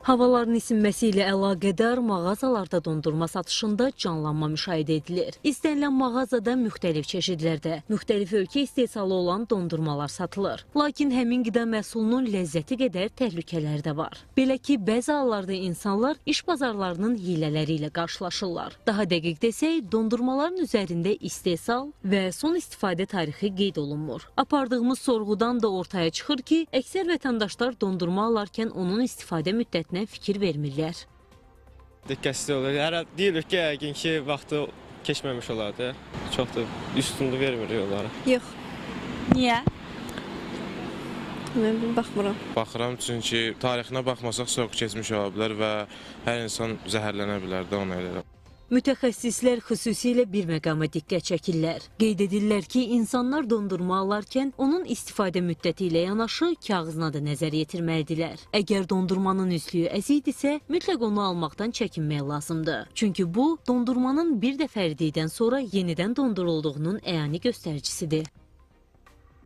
Havaların isinməsi ilə əlaqədar mağazalarda dondurma satışında canlanma müşahidə edilir. İstənilən mağazada müxtəlif çeşidlərdə, müxtəlif ölkə istehsalı olan dondurmalar satılır. Lakin həmin qida məhsulunun ləzzəti qədər təhlükələri də var. Belə ki, bəzi hallarda insanlar iş bazarlarının hilələri ilə qarşılaşırlar. Daha dəqiq desək, dondurmaların üzərində istehsal və son istifadə tarixi qeyd olunmur. Apardığımız sorğudan da ortaya çıxır ki, əksər vətəndaşlar dondurma alarkən onun istifadə müddətinə fikir vermirlər. Diqqətsiz olur. Hər deyilir ki, yəqin ki, vaxtı keçməmiş olardı. Çox da üstünlük vermirik onlara. Yox. Niyə? Nə bilim, baxmıram. Baxıram, çünki tarixinə baxmasaq soyuq keçmiş ola bilər və hər insan zəhərlənə bilər də ona görə. Mütəxəssislər xüsusilə bir məqama diqqət çəkirlər. Qeyd edirlər ki, insanlar dondurma alarkən onun istifadə müddəti ilə yanaşı kağızına da nəzər yetirməlidirlər. Əgər dondurmanın üslüyü əzikdirsə, mütləq onu almaqdan çəkinmək lazımdır. Çünki bu, dondurmanın bir dəfə əridikdən sonra yenidən dondurulduğunun əyani göstəricisidir.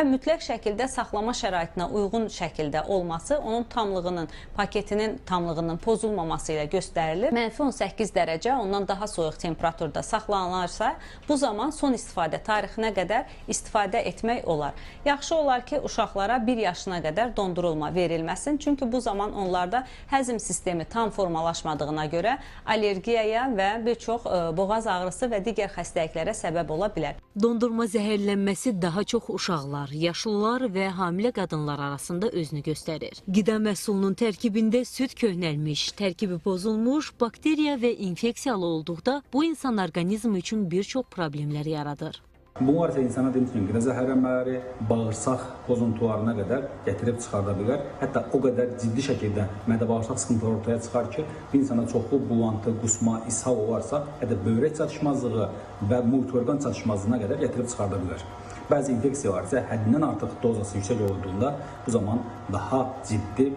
Mütləq şəkildə saxlama şəraitinə uyğun şəkildə olması onun tamlığının, paketinin tamlığının pozulmaması ilə göstərilir. -18 dərəcə, ondan daha soyuq temperaturda saxlanılarsa, bu zaman son istifadə tarixinə qədər istifadə etmək olar. Yaxşı olar ki, uşaqlara 1 yaşına qədər dondurulma verilməsin. Çünki bu zaman onlarda həzm sistemi tam formalaşmadığına görə allergiyaya və bir çox boğaz ağrısı və digər xəstəliklərə səbəb ola bilər. Dondurma zəhərlənməsi daha çox uşaqlar, yaşlılar və hamilə qadınlar arasında özünü göstərir. Qida məhsulunun tərkibində süd köhnəlmiş, tərkibi pozulmuş, bakteriya və infeksiyalı olduqda bu insan orqanizmi üçün bir çox problemlər yaradır. Bunlar isə insana demişəm, qida zəhərlənmələri, bağırsaq pozuntularına qədər gətirib çıxarda bilər. Hətta o qədər ciddi şəkildə mədə-bağırsaq sıxıntıları ortaya çıxar ki, bir insana çoxlu bulantı, qusma, ishal olarsa, hətta böyrək çatışmazlığı və multiorqan çatışmazlığına qədər gətirib çıxarda bilər. Bəzi infeksiyalar isə həddindən artıq dozası yüksək olduğunda bu zaman daha ciddi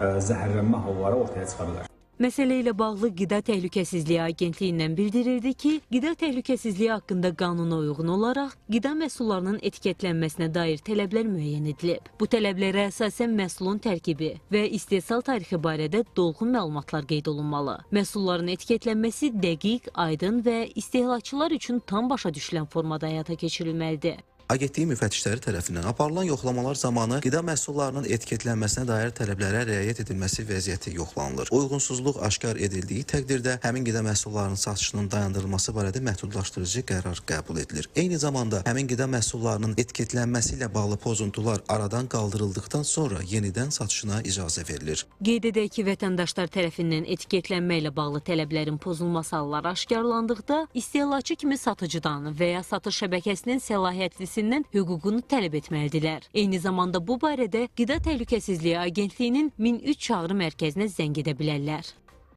zəhərlənmə halları ortaya çıxa bilər. Məsələ ilə bağlı Qida Təhlükəsizliyi Agentliyindən bildirildi ki, qida təhlükəsizliyi haqqında qanuna uyğun olaraq qida məhsullarının etiketlənməsinə dair tələblər müəyyən edilib. Bu tələblərə əsasən məhsulun tərkibi və istehsal tarixi barədə dolğun məlumatlar qeyd olunmalı. Məhsulların etiketlənməsi dəqiq, aydın və istehlakçılar üçün tam başa düşülən formada həyata keçirilməlidir. Agentliyin müfəttişləri tərəfindən aparılan yoxlamalar zamanı qida məhsullarının etiketlənməsinə dair tələblərə riayət edilməsi vəziyyəti yoxlanılır. Uyğunsuzluq aşkar edildiyi təqdirdə həmin qida məhsullarının satışının dayandırılması barədə məhdudlaşdırıcı qərar qəbul edilir. Eyni zamanda həmin qida məhsullarının etiketlənməsi ilə bağlı pozuntular aradan qaldırıldıqdan sonra yenidən satışına icazə verilir. Qeyd edək ki, vətəndaşlar tərəfindən etiketlənmə ilə bağlı tələblərin pozulması halları aşkarlandıqda istehlakçı kimi satıcıdan və ya satış şəbəkəsinin səlahiyyətlisindən hüququnu tələb etməlidirlər. Eyni zamanda bu barədə Qida Təhlükəsizliyi Agentliyinin 1003 çağrı mərkəzinə zəng edə bilərlər.